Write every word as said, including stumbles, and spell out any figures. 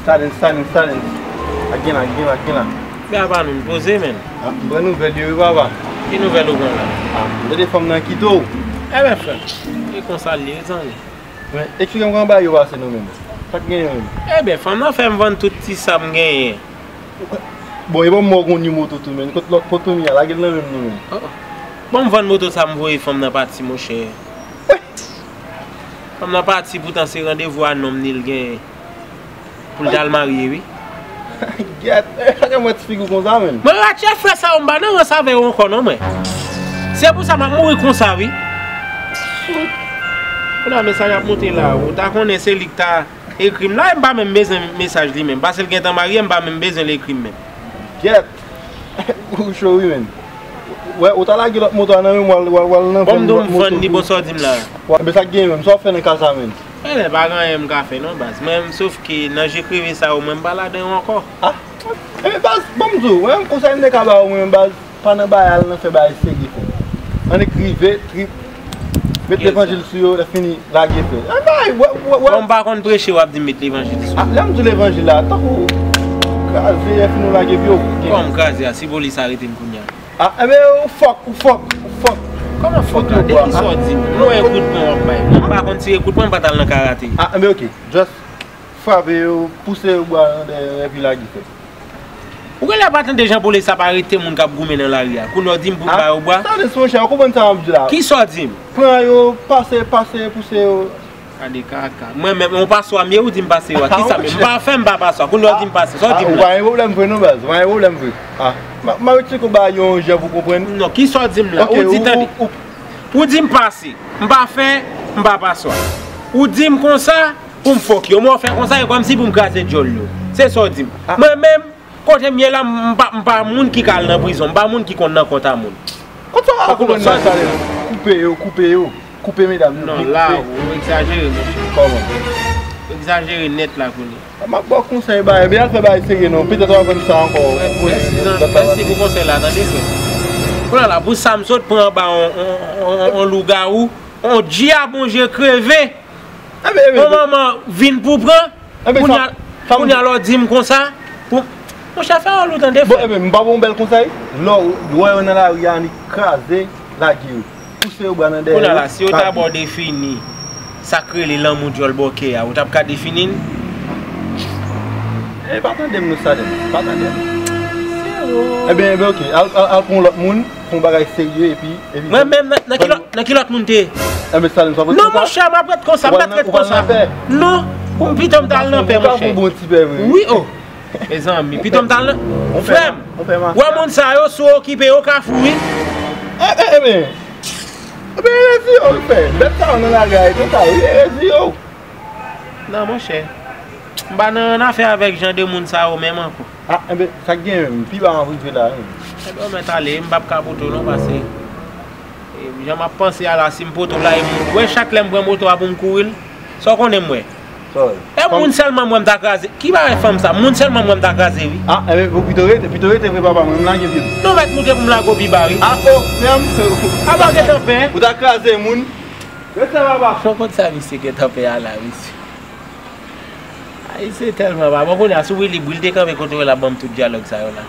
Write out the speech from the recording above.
Silence, silence, silence. Ak gen la, gen la, gen la. Men apa nou, n poze, menn. Ah, m pran nouvèl yo, wi, papa. Ki nouvèl ou pran la? Ah, m tande fanm nan kite w. Enben, frè m, e konsa l ye, wi, zanmi. Men, eksplike m kòman bagay yo pase non, menn. Sa k genyen, menn? Enben, fanm nan fè m vann tout ti sa m genyen. Bon, e bon, m wè w gon nimoto tou, menn. Kot lòt, kot fanmi a? Lage l nan men m non, menn. Oh. Bon, m vann moto sa, m voye fanm nan pati, monchè. Fanm nan pati, poutan se randevou a nonm ni l genyen pou l t al marye, wi. Gyèt, e, sa k ap wè ti figi w konsa, menn? Mwen ratye frè sa yo, m pa nan rans avè yo ankò non, mwen. Se pou sa m ap mouri konsa, wi. Kounye a mesaj ap monte la, ou ta konnen se li k ta ekri m la, e m pa menm bezwen mesaj li menm. Paske l gentan marye, m pa menm bezwen l ekri m menm. Gyèt! Ou cho wi, menn. Wè, ou ta lage lòt moto a nan men m, w al, w al, w al nan fanmi lòt moto. Bon, m di w m vann li, bon, sa w di m la? Wè, men sa k genyen menm? Sa w fè nan ka sa, menn? Enben, pa gen anyen m ka fè non, baz. Mwen menm, sof ke nan je kreve sa yo, mwen m pa ladan yo ankò. Ah? Enben, baz, ban m di w, mwen menm konsèy m te ka ba w, mwen menm, baz, pa nan bagay, al nan fè bagay serye, frè m. Annik rive, trip, met levanjil sou yo, lè fini, lage fè. Enben, wè, wè, wè. Bon, m pa konn preche, w ap di m met levanjil sou yo. Ah, lè m di levanjil la, tankou kraze, lè fini w lage pye w. Kòman kraze a, si polis arete m kounye a? Ah, enben, ou fòk, ou fòk, ou fòk. Kòman fòk la? De ki sa w di m? Mwen, ekout mwen w ap bay. Mwen, m pa konn tire kout pwen, m pa t al nan karate. Ah, enben, ok. Just frape yo, pouse yo bwa nan dèyè, epi lage fè. Ou genlè pa tande jan polis ap arete moun k ap goumen nan lari a. Kounye a w di m pou m ba yo bwa? Silence, monchè, ou konprann sa m ap di la? Ki sa w di m? Pran yo, pase, pase, pouse yo. Gade kaka. Mwen menm, yon paswa m ye, ou di m pase yo a. Ki sa menm? M pa fè, m pa paswa. Kounye a w di m pase. Sa w di m la? Ou pa gen pwoblèm vre non, baz. Ou pa gen pwoblèm vre. Ah, m a, m a eksplike w bagay yo yon jan pou w konprann. Non, ki sa w di m la? Ou di, tande. Ou di m pase. M pa fè, m pa paswa. Ou di m konsa, pou m fòk yo. Mwen w fè konsa, e kòmsi pou m kraze djòl yo. Se sa w di m. Mwen menm, kote m ye la, m pa, m pa moun ki ka al nan prizon, m pa moun ki konn nan kont a moun. Kont sa w ap konprann nan sa, koupe yo, koupe yo. Koupe medam yo. Non, la, ou egzajere, monchè. Kòman? Ou egzajere nèt la kounye a. M ap ba w konsèy, bagay, men al fè bagay serye non. Petèt w ap jwenn sa ankò. Mèsi, mèsi pou konsèy la, tande, frè. Kounye a la, pou sa m sot pran anba on, on, on, on lougawou, on dyab, on je kreve. Enben, enben, on manman vin pou pran. Enben, kounye a, kounye a lè w di m konsa, pou, monchè, fè wòl ou tande, frè. Bon, enben, m pa ba w yon bèl konsèy? Lè w wè yo nan lari a, annik kraze, lage yo. Pouse yo bwa nan dèyè yo. Kounye a la, si yo ta ba w defini sa k rele lanmou djòl bòkè a, ou t ap ka defini l? E pa tande m non, Salèn. Pa tande m. Enben, enben, ok. Al, al, al pran yon lòt moun, fè yon bagay serye, epi, epi. Mwen menm, nan, nan ki lòt, nan ki lòt moun te ye? Enben, Salèn, sa w ap ret konsa? Non, monchè, m ap ret konsa, m pa t ret konsa. Non, pito m t al nan pè, monchè. Ou ka fè bon ti pè vre, wi. Wi, o. Mezanmi, pito m t al nan. Frè m, wè moun sa yo, si w okipe yo, w ka fou, wi. Enben, enben, enben, rezi yo, frè. Bèt sa yo nan lari a, e konsa, wi, rezi yo. Non, monchè. M pa nan, nan afè avèk jan de moun sa yo menm ankò. Ah, enben, sa k gen menm? Pi ba m ap rive la, wi. Enben, w mèt ale, m p ap ka pote w non, paske, e, jan m ap panse a la, si m pote w la, e m wè chak lè m pran moto a pou m kouri l, sa w konnen m wè? Sa w wè? E moun sèlman m wè m ta kraze. Ki bagay fanm sa? Moun sèlman m wè m ta kraze, wi. Ah, enben, pito rete, pito rete vre, papa, mwen, m lage pye m. Non, mèt moute pou m lage w pi ba, wi. Ah, o, frè m. Apa w gentan pè? Ou ta kraze moun. Rete la, papa. Fò kont sa misye gentan pè a la, mesye. Ayisyen tèlman pa bon, kounye a, si w li bri l te kanpe kote w la, ban m tout dyalòg sa yo la.